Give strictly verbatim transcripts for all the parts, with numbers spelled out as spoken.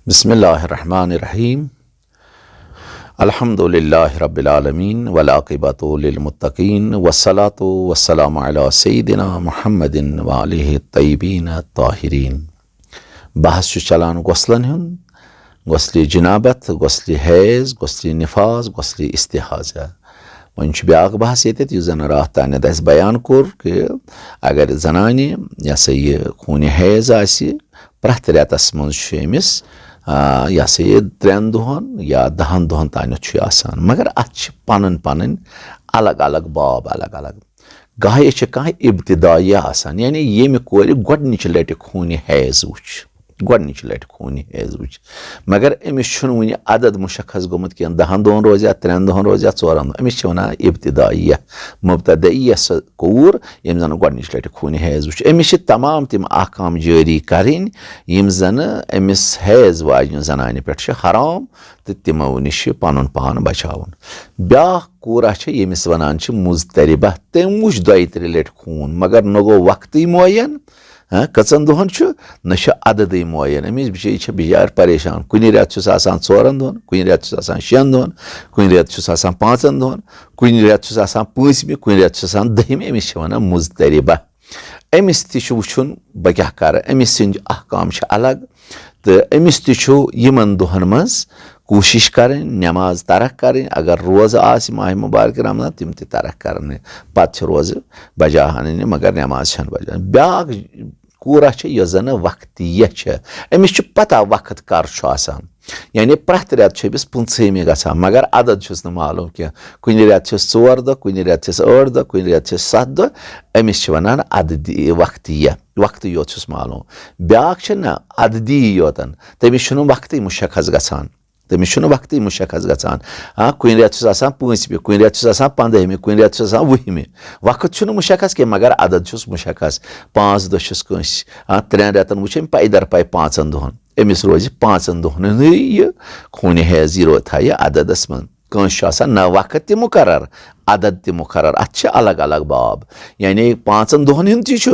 بسم الله الرحمن الرحيم. الحمد لله رب العالمين والعاقبة للمتقين والصلاة والسلام على سيدنا محمد وآله الطيبين الطاهرين. بحث چھُ چلان غسلن ہُنٛد، غسلِ جنابت، غسلِ حیض، غسلِ نفاس، غسلِ استحاضہ۔ وۄنۍ چھُ بیٛاکھ بحث ییٚتٮ۪تھ، یُس زن راتھ تانٮ۪تھ اَسہِ بیان کوٚر، کہِ اگر زنانہِ، یہِ ہسا یہِ، خوٗنِ حیض آسہِ، پرٛٮ۪تھ رٮ۪تس منٛز چھُ أمِس، آ، یہِ ہسا یہِ، ترٛٮ۪ن دۄہن یا دَہن دۄہن تانٮ۪تھ چھُ یہِ آسان، مگر اتھ چھِ پنٕنۍ پنٕنۍ الگ الگ باب، الگ الگ۔ گاہے چھِ کانٛہہ ابتدائیہ آسان، یعنی ییٚمہِ کورِ گۄڈنِچہِ لٹہِ خوٗنِ حیض وُچھ، گۄڈنِچہِ لٹہِ خوٗنِ حیض وُچھ، مگر أمِس چھُنہٕ وُنہِ عدد مُشخص گوٚمُت کینٛہہ، دَہن دۄہن روزِ یا ترٛٮ۪ن دۄہن روزِ یا ژورن دۄہن، أمِس چھِ ونان ابتدائیہ، مبتدئیہ۔ سۄ کوٗر، ییٚمۍ زن گۄڈنِچہِ لٹہِ خوٗنِ حیض وُچھ، أمِس چھِ تمام تِم احکام جٲری کرٕنۍ، یِم زن أمِس حیض واجنہِ زنانہِ پٮ۪ٹھ چھِ حرام، تہٕ تِمو نِش چھِ پنُن پان بچاوُن۔ بیٛاکھ کوٗرا چھِ، ییٚمِس ونان چھِ مضطربہ، تٔمۍ وُچھ دۄیہِ ترٛےٚ لٹہِ خوٗن، مگر نہ گوٚو وقتٕے معین، ہاں، کٔژن دۄہن چھُ، نہ چھُ عددٕے معین۔ أمِس بِچٲرۍ چھِ بِچارِ پریشان، کُنہِ رٮ۪تہٕ چھُس آسان ژورن دۄہن، کُنہِ رٮ۪تہٕ چھُس آسان شٮ۪ن دۄہن، کُنہِ رٮ۪تہٕ چھُس آسان پانٛژن دۄہن، کُنہِ رٮ۪تہٕ چھُس آسان پٲنٛژمہِ، کُنہِ رٮ۪تہٕ چھُس آسان دٔہمہِ، أمِس چھِ ونان مضطربہ۔ أمِس تہِ چھُ وُچھُن بہٕ کیٛاہ کرٕ، أمِس سٕنٛدۍ احکام چھِ الگ، تہٕ أمِس تہِ چھُ یِمن دۄہن منٛز کوٗشِش کرٕنۍ، نٮ۪ماز ترک کرٕنۍ۔ اگر روزٕ آسہِ ماہِ مُبارکہِ رمضان، تِم تہِ ترک کرنہِ، پتہٕ چھِ روزٕ بجا انٕنہِ، مگر نٮ۪ماز چھنہٕ بجا۔ بیٛاکھ کوٗرا چھِ، یۄس زن وقتیہ چھِ، أمِس چھِ پتہ وقت کر چھُ آسان، یعنی پرٛٮ۪تھ رٮ۪تہٕ چھُ أمِس پٕنٛژہٲیمہِ گژھان، مگر عدد چھُس نہٕ معلوم کینٛہہ۔ کُنہِ رٮ۪تہٕ چھِس ژور دۄہ، کُنہِ رٮ۪تہٕ چھِس ٲٹھ دۄہ، کُنہِ رٮ۪تہٕ چھِس ستھ دۄہ۔ أمِس چھِ ونان عددی، وقتیہ، وقتٕے یوت چھُس معلوم۔ بیٛاکھ چھِ نہ، عددی یوتن، تٔمِس چھُنہٕ وقتٕے مُشخص گژھان۔ تٔمِس چھُنہٕ وقتٕے مُشخص گژھان۔ آ، کُنہِ رٮ۪تہٕ چھُس آسان پٲنٛژمہِ، کُنہِ رٮ۪تہٕ چھُس آسان پنٛدہمہِ، کُنہِ رٮ۪تہٕ چھُس آسان وُہمہِ۔ وقت چھُنہٕ مُشخص کینٛہہ، مگر عدد چھُس مُشخص۔ پانٛژھ دۄہ چھِس کٲنٛسہِ، آ، ترٛٮ۪ن رٮ۪تن وٕچھ أمۍ پَے در پَے پانٛژن دۄہن۔ أمِس روزِ پانٛژن دۄہن ہُنٛدُے یہِ خوٗنِ حیض، یہِ رو-، تھایہِ عددس منٛز۔ کٲنٛسہِ چھُ آسان نہ وقت تہِ مُقرر، عدد تہِ مُقرر۔ اتھ چھِ الگ الگ باب۔ یعنی پانٛژن دۄہن ہُنٛد تہِ چھُ،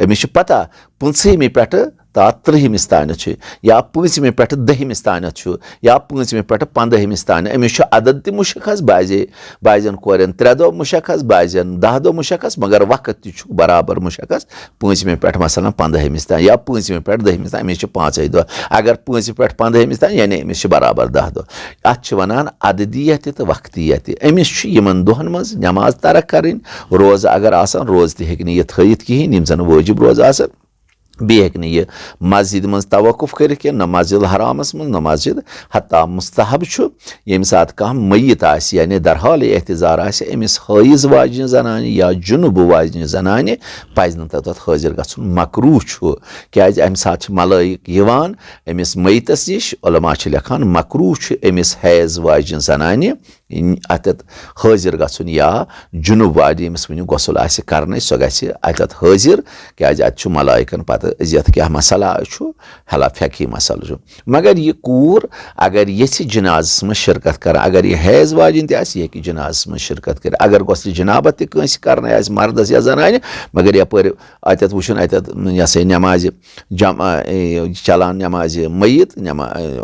أمِس چھِ پتہ پٕنٛژہٲیمہِ پٮ۪ٹھٕ تا ترٛہمِس تانٮ۪تھ چھُ، یا پٲنٛژمہِ پٮ۪ٹھٕ دٔہمِس تانٮ۪تھ چھُ، یا پٲنٛژمہِ پٮ۪ٹھٕ پنٛدہمِس تانٮ۪تھ۔ أمِس چھُ عدد تہِ مُشخص، بعضے، بعضن کورٮ۪ن ترٛےٚ دۄہ مُشخص، بعضن دَہ دۄہ مُشخص، مگر وقت تہِ چھُ برابر مُشخص۔ پٲنٛژمہِ پٮ۪ٹھ مثلاً پنٛدہمِس تام یا پٲنٛژمہِ پٮ۪ٹھ دٔہمِس تام، أمِس چھِ پانٛژے دۄہ۔ اگر پٲنٛژمہِ پٮ۪ٹھ پنٛدہمِس تام، یعنی أمِس چھِ برابر دَہ دۄہ۔ اَتھ چھِ وَنان عددیہ تہِ تہٕ وقتیہ تہِ۔ أمِس چھُ یِمن دۄہن منٛز نٮ۪ماز ترک کرٕنۍ، روزٕ اگر آسن، روزٕ تہِ ہیٚکہِ نہٕ یہِ تھٲیِتھ کِہیٖنۍ، یِم زن وٲجِب روزٕ آسن۔ بیٚیہِ ہیٚکہِ نہٕ یہِ مسجدِ منٛز توقف کٔرِتھ کینٛہہ، نہ مسجد الحرامس منٛز، نہ مسجد، حتیٰ مستحب چھُ ییٚمہِ ساتہٕ کانٛہہ میت آسہِ، یعنی درحال احتضار آسہِ، أمِس حٲیض واجنہِ زنانہِ یا جُنُب واجنہِ زنانہِ پزِ نہٕ تتھ حٲضِر گژھُن، مکروہ چھُ، کیازِ امہِ ساتہٕ چھِ ملٲیِک یِوان أمِس میتس نِش۔ علماء چھِ لیکھان، مکروہ چھُ أمِس حیض واجنہِ زنانہِ اتٮ۪تھ حٲضِر گژھُن، یا جُنُب واجنہِ، ییٚمِس وُنہِ غسل آسہِ کرنٕے، سۄ گژھِ اتٮ۪تھ حٲضِر، کیازِ اتہِ چھُ ملٲیکن پتہٕ أذیت۔ کیٛاہ مسئلہ چھُ؟ ہلا فقہی مسئلہٕ چھُ۔ مگر یہِ کوٗر اگر یژھِ جنازس منٛز شرکت کرٕنۍ، اگر یہِ حیض واجِنۍ تہِ آسہِ، یہِ ہیٚکہِ جنازس منٛز شرکت کٔرِتھ۔ اگر غسلِ جنابت تہِ کٲنٛسہِ کرنٕے آسہِ، مردس یا زنانہِ، مگر یپٲرۍ اتٮ۪تھ وٕچھُن، اتٮ۪تھ، یہِ ہسا یہِ، نمازِ جم-، اے، چلان نمازِ میت، نما-، اے،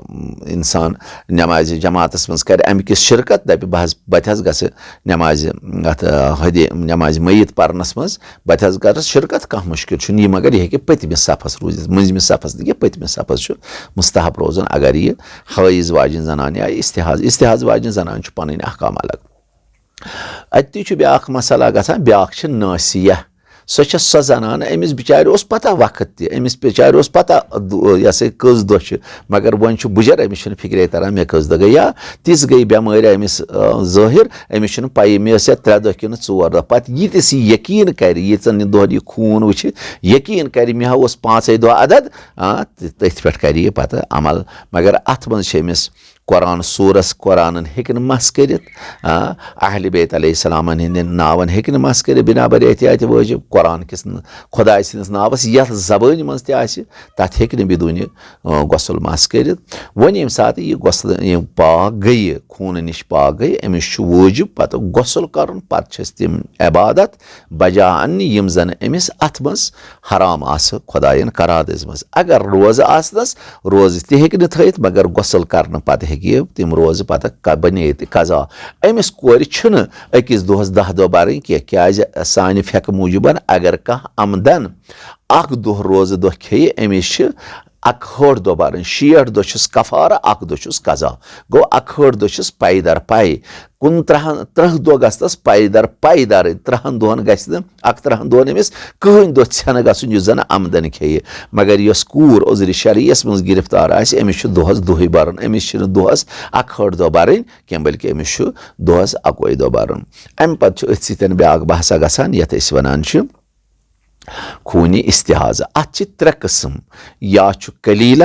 انسان نمازِ جماعتس منٛز کرِ امہِ کِس شرکت، دپہِ، بہٕ حظ، بہٕ تہِ حظ گژھٕ نمازِ، اتھ، آ، حدِ، نمازِ میت پرنس منٛز، بہٕ تہِ حظ کرٕ شرکت، کانٛہہ مُشکل چھُنہٕ۔ یہِ مگر یہِ ہیٚکہِ پٔتمِس صفس روٗزِتھ، مٔنٛزمِس صفس نہٕ کینٛہہ، پٔتمِس صفس چھُ مستحب روزُن، اگر یہِ حٲیض واجِنۍ زنان یا استحاض، استحاض واجِنۍ زنان چھُ پنٕنۍ احکام الگ۔ اتہِ تہِ چھُ بیٛاکھ مسئلہ گژھان، بیٛاکھ چھِ ناسیہ۔ سۄ چھےٚ سۄ زنان، أمِس بِچارِ اوس پتہ وقت تہِ، أمِس بِچارِ اوس پتہ دُ-، یہِ ہسا یہِ کٔژ دۄہ چھِ، مگر وۄنۍ چھُ بُجر، أمِس چھُنہٕ فِکرے تران مےٚ کٔژ دۄہ گٔے۔ یا تِژھ گٔے بٮ۪مٲرۍ أمِس، آ، ظٲہِر، أمِس چھُنہٕ پَیی مےٚ ٲسیا ترٛےٚ دۄہ کِنہٕ ژور دۄہ۔ پتہٕ ییٖتِس یہِ یقیٖن کرِ، ییٖژن یہِ دۄہن یہِ خوٗن وٕچھِ، یقیٖن کرِ مےٚ ہا اوس پانٛژے دۄہ عدد، آ، تہٕ تٔتھۍ پٮ۪ٹھ کرِ یہِ پتہٕ عمل۔ مگر اتھ منٛز چھِ أمِس قرآن سورس، قرآنن ہیٚکہِ نہٕ مس کٔرِتھ، آ، اہل بیت علیہ السلامن ہٕنٛدٮ۪ن ناون ہیٚکہِ نہٕ مس کٔرِتھ، بنابر احتیاط واجب قرآن کِس ن-، خداے سٕنٛدِس ناوس یتھ زبٲنۍ منٛز تہِ آسہِ، تتھ ہیٚکہِ نہٕ بدوٗنہِ، آ، غسل مس کٔرِتھ۔ وۄنۍ ییٚمہِ ساتہٕ یہِ غسل، یہِ پاک گٔیہِ، خوٗنہٕ نِش پاک گٔیہِ، أمِس چھُ وٲجب پتہٕ غسل کرُن، پتہٕ چھِس تِم عبادت بجا اننہِ، یِم زن أمِس اتھ منٛز حرام آسہٕ خۄداین قرار دِژمٕژ۔ اگر روزٕ آسنس، روزٕ تہِ ہیٚکہِ نہٕ تھٲیِتھ، مگر غسل کرنہٕ پتہٕ ہیٚکہِ یہِ تِم روزٕ پتہٕ ق-، بنے تہِ قضا۔ أمِس کورِ چھِنہٕ أکِس دۄہس دَہ دۄہ برٕنۍ کینٛہہ، کیازِ سانہِ فقہٕ موٗجوٗبن اگر کانٛہہ عمدن اکھ دۄہ روزٕ دۄہ کھیٚیہِ، أمِس چھِ اکہٲٹھ دۄہ برٕنۍ، شیٹھ دۄہ چھِس کفارہ، اکھ دۄہ چھُس قضا۔ گوٚو، اکہٲٹھ دۄہ چھِس پے در پے، کُنترٕہن، ترٕہ دۄہ گژھنس پے در پے درٕنۍ، ترٕہن دۄہن گژھِ نہٕ، اکترٕہن دۄہن أمِس کٕہٕنۍ دۄہ ژھٮ۪نہٕ گژھُن یُس زن آمدن کھیٚیہِ۔ مگر یۄس کوٗر عذرِ شرعیس منٛز گرفتار آسہِ، أمِس چھُ دۄہس دۄہٕے برُن، أمِس چھِنہٕ دۄہس اکہٲٹھ دۄہ برٕنۍ کینٛہہ، بلکہِ أمِس چھُ دۄہس اکوے دۄہ برُن۔ امہِ پتہٕ چھُ أتھۍ سۭتۍ بیاکھ بحثا گژھان، یتھ أسۍ ونان چھِ خوٗنہِ استحاضہ۔ اتھ چھِ ترٛےٚ قٕسم، یا چھُ قلیلہ،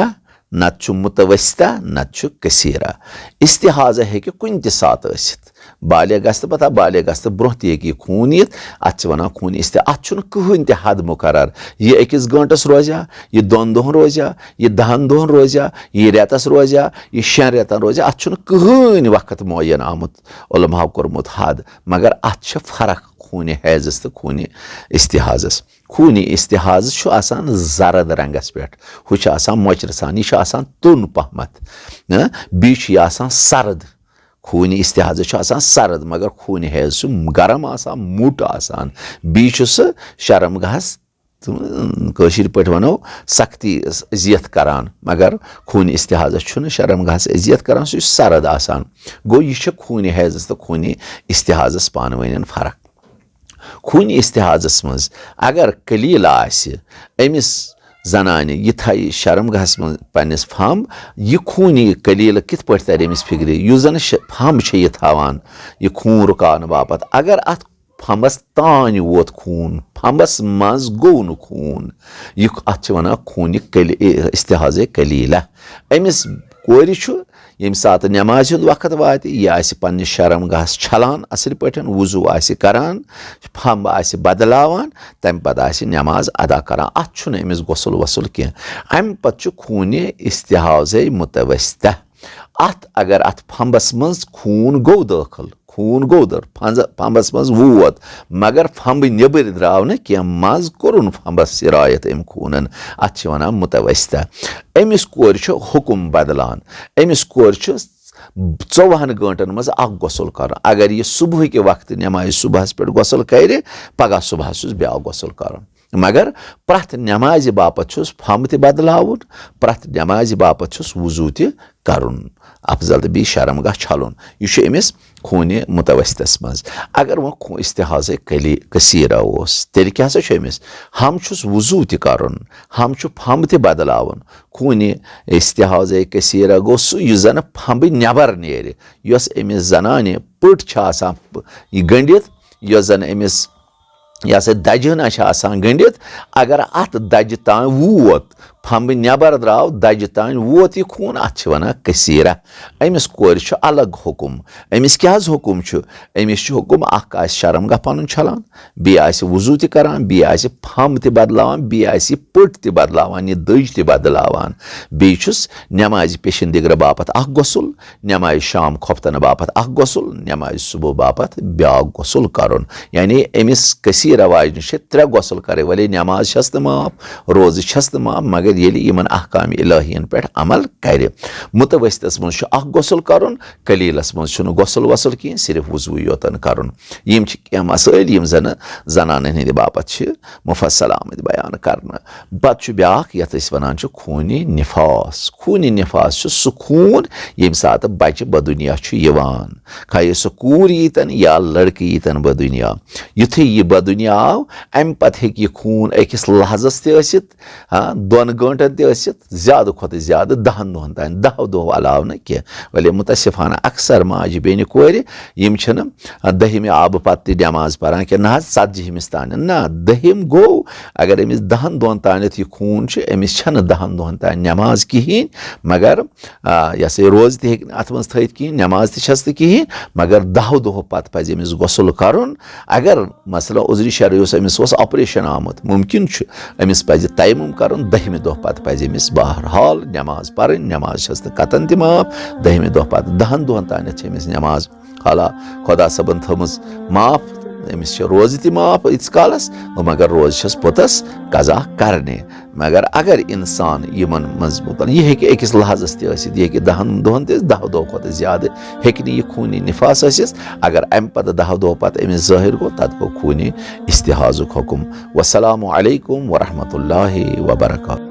نتہٕ چھُ متوسطہ، نتہٕ چھُ کثیرہ۔ استحاضہ ہیٚکہِ کُنہِ تہِ ساتہٕ ٲسِتھ، بالغ گژھِ تہٕ پتہٕ بالغ گژھِ تہٕ برونٛہہ تہِ ہیٚکہِ یہِ خوٗن یِتھ۔ اتھ چھِ ونان خوٗنہِ استحاضہ۔ اتھ چھُنہٕ کٕہٕنۍ تہِ حد مقرر، یہِ أکِس گٲنٹس روزیا، یہِ دۄن دۄہن روزیا، یہِ دہن دۄہن روزیا، یہِ رٮ۪تس روزیا، یہِ شٮ۪ن رٮ۪تن روزیا، اتھ چھُنہٕ کٕہٕنۍ وقت معین آمُت، علماء کوٚرمُت حد۔ مگر اتھ چھِ فرق خوٗنہِ حیضس تہٕ خوٗنہِ استحاضس۔ خوٗنہِ استحاضہ چھُ آسان زرد رنگس پٮ۪ٹھ، ہُہ چھُ آسان مۄچرٕ سان، یہِ چھُ آسان توٚن پہمتھ، ہہ؟ بیٚیہِ چھُ یہِ آسان سرد۔ خوٗنہِ استحاضہ چھُ آسان سرد، مگر خوٗنہِ حیض چھُ گرم آسان، موٚٹ آسان۔ بیٚیہِ چھُ سُہ شرمگاہس، تہٕ کٲشِر پٲٹھۍ ونو، سختی، اذیت کران، مگر خوٗنہِ استحاضہ چھُنہٕ شرمگاہس اذیت کران، سُہ چھُ سرد آسان۔ گوٚو، یہِ چھِ خوٗنہِ حیضس تہٕ خوٗنہِ استحاضس پانہٕ ؤنۍ فرق۔ خوٗنہِ استحاضس منٛز اگر قلیل آسہِ، أمِس زنانہِ یہِ تھایہِ شرمگاہس منٛز پننِس پھمب، یہِ خوٗنہِ قلیل کِتھ پٲٹھۍ ترِ أمِس فکرِ؟ یُس زن شِ-، پھمب چھِ یہِ تھاوان، یہِ خوٗن رُکاونہٕ باپتھ، اگر اتھ پھمبس تانۍ ووت خوٗن، پھمبس منٛز گوٚو نہٕ خوٗن، یہِ، اتھ چھِ ونان خوٗنہِ قلی-، استحاضہ قلیلہ۔ أمِس کورِ چھُ ییٚمہِ ساتہٕ نٮ۪مازِ ہُنٛد وقت واتہِ، یہِ آسہِ پننِس شرمگاہس چھلان، اصل پٲٹھۍ وضو آسہِ کران، پھمب آسہِ بدلاوان، تمہِ پتہٕ آسہِ نٮ۪ماز ادا کران۔ اتھ چھُنہٕ أمِس غسل وسل کینٛہہ۔ امہِ پتہٕ چھُ خوٗنہِ استحاضہ متوسطہ۔ اتھ، اگر اتھ پھمبس منٛز خوٗن گوٚو دٲخل، خوٗن گوٚو دٔر، پھنٛز-، پھمبس منٛز ووت، مگر پھمبہٕ نیٚبٕرۍ درٛاو نہٕ کینٛہہ، منٛز کوٚرُن پھمبس سرایت أمۍ خوٗنن، اتھ چھِ ونان متوسطہ۔ أمِس کورِ چھُ حُکم بدلان، أمِس کورِ چھُ ژوٚوُہن گٲنٛٹن منٛز اکھ غسل کرُن۔ اگر یہِ صبحٕکہِ وقتہٕ نمازِ صبحس پٮ۪ٹھ غسل کرِ، پگاہ صبحس چھُس بیٛاکھ غسل کرُن۔ مگر پرٛٮ۪تھ نمازِ باپتھ چھُس پھمب تہِ بدلاوُن، پرٛٮ۪تھ نمازِ باپتھ چھُس وضو تہِ کرُن افضل تہٕ بیٚیہِ شرمگاہ چھلُن۔ یہِ چھُ أمِس خوٗنہِ متوسطس منٛز۔ اگر وۄنۍ خو-، استحاضہ کلی-، کثیرہ اوس، تیٚلہِ کیٛاہ سا چھُ أمِس؟ ہم چھُس وضو تہِ کرُن، ہم چھُ پھمب تہِ بدلاوُن۔ خوٗنہِ استحاضہ کثیرہ گوٚو سُہ یُس زن پھمبہٕ نٮ۪بر نیرِ، یۄس أمِس زنانہِ پٔٹ چھِ آسان پ-، یہِ گٔنڈِتھ، یۄس زن أمِس یہِ ہسا دجہِ ہنا چھِ آسان گٔنڈِتھ، اگر اتھ دجہِ تام ووت، پھمبہٕ نٮ۪بر درٛاو، دجہِ تام ووت یہِ خوٗن، اتھ چھِ ونان کثیرہ۔ أمِس کورِ چھُ الگ حُکم۔ أمِس کیٛاہ حظ حُکم چھُ؟ أمِس چھُ حُکم، اکھ آسہِ شرمگاہ پنُن چھلان، بیٚیہِ آسہِ وضو تہِ کران، بیٚیہِ آسہِ پھمب تہِ بدلاوان، بیٚیہِ آسہِ یہِ پٔٹ تہِ بدلاوان، یہِ دٔج تہِ بدلاوان۔ بیٚیہِ چھُس نٮ۪مازِ پیشن دِگرٕ باپتھ اکھ غسل، نمازِ شام خۄفتنہٕ باپتھ اکھ غسل، نمازِ صبح باپتھ بیٛاکھ غسل کرُن۔ یعنی أمِس کثیرہ واجنہِ چھِ ترٛےٚ غسل کرٕنۍ، ولے نماز چھس نہٕ معاف، روزٕ چھس نہٕ معاف، مگر ییٚلہِ یِمن احکام الہین پٮ۪ٹھ عمل کرِ۔ متوسطس منٛز چھُ اکھ غسل کرُن، قلیلس منٛز چھُنہٕ غسل وسل کینٛہہ، صرف وضوٗ یوتن کرُن۔ یِم چھِ کینٛہہ مسٲیل یِم زن زنانن ہٕنٛدِ باپتھ چھِ مفصل آمٕتۍ بیان کرنہٕ۔ پتہٕ چھُ بیٛاکھ، یتھ أسۍ ونان چھِ خوٗنہِ نفاس۔ خوٗنہِ نفاس چھُ سُہ خوٗن، ییٚمہِ ساتہٕ بچہِ بدُنیا چھُ یِوان، خواہ سُہ کوٗر ییٖتن یا لڑکہٕ ییٖتن بدُنیا۔ یُتھُے یہِ بدُنیا آو، امہِ پتہٕ ہیٚکہِ یہِ خوٗن أکِس لحظس تہِ ٲسِتھ، ہاں، دۄن گٲنٛٹن تہِ ٲسِتھ، زیادٕ کھۄتہٕ زیادٕ دَہن دۄہن تام، دَہو دۄہو علاوٕ نہٕ کینٛہہ۔ ولی متاسفانہ اکثر ماجہِ بیٚنہِ کورِ، یِم چھِنہٕ دٔہِمہِ آبہٕ پتہٕ تہِ نٮ۪ماز پران کینٛہہ، نہ حظ ژتجِہمِس تام۔ نہ، دٔہِم گوٚو، اگر أمِس دَہن دۄہن تانٮ۪تھ یہِ خوٗن چھُ، أمِس چھَنہٕ دَہن دۄہن تام نٮ۪ماز کِہیٖنۍ، مگر، آ، یہِ ہسا یہِ روزٕ تہِ ہیٚکہِ نہٕ اَتھ منٛز تھٲیِتھ کِہیٖنۍ، نٮ۪ماز تہِ چھَس نہٕ کِہیٖنۍ، مگر دَہو دۄہو پتہٕ پَزِ أمِس غسل کَرُن۔ اگر مثلاً عذرِ شرعی اوس، أمِس اوس آپریشن آمُت، مُمکِن چھُ أمِس پَزِ تیمم کَرُن، دٔہمہِ دۄہ پَتہٕ پَزِ أمِس بہرحال نٮ۪ماز پَرٕنۍ، نٮ۪ماز چھَس نہٕ کَتَن تہِ معاف، دٔہمہِ دۄہ پَتہٕ، دَہَن دۄہَن تانٮ۪تھ چھِ أمِس نٮ۪ماز، حالا خۄدا صٲبَن تھٲومٕژ معاف، أمِس چھِ روزٕ تہِ معاف ییٖتِس کالَس، مگر روزٕ چھَس پوٚتَس قضا کَرنہِ۔ مگر اگر انسان یِمن منٛز مبتلا، یہِ ہیٚکہِ أکِس لحظس تہِ ٲسِتھ، یہِ ہیٚکہِ دَہن دۄہن تہِ، دَہ دۄہ کھۄتہٕ زیادٕ ہیٚکہِ نہٕ یہِ خوٗنی نفاس ٲسِتھ۔ اگر امہِ پتہٕ دَہو دۄہو پتہٕ أمِس ظٲہِر گوٚو، تتھ گوٚو خوٗنی استحاضُک حُکم۔ والسلام علیکم ورحمۃ اللہ وبرکاتہ۔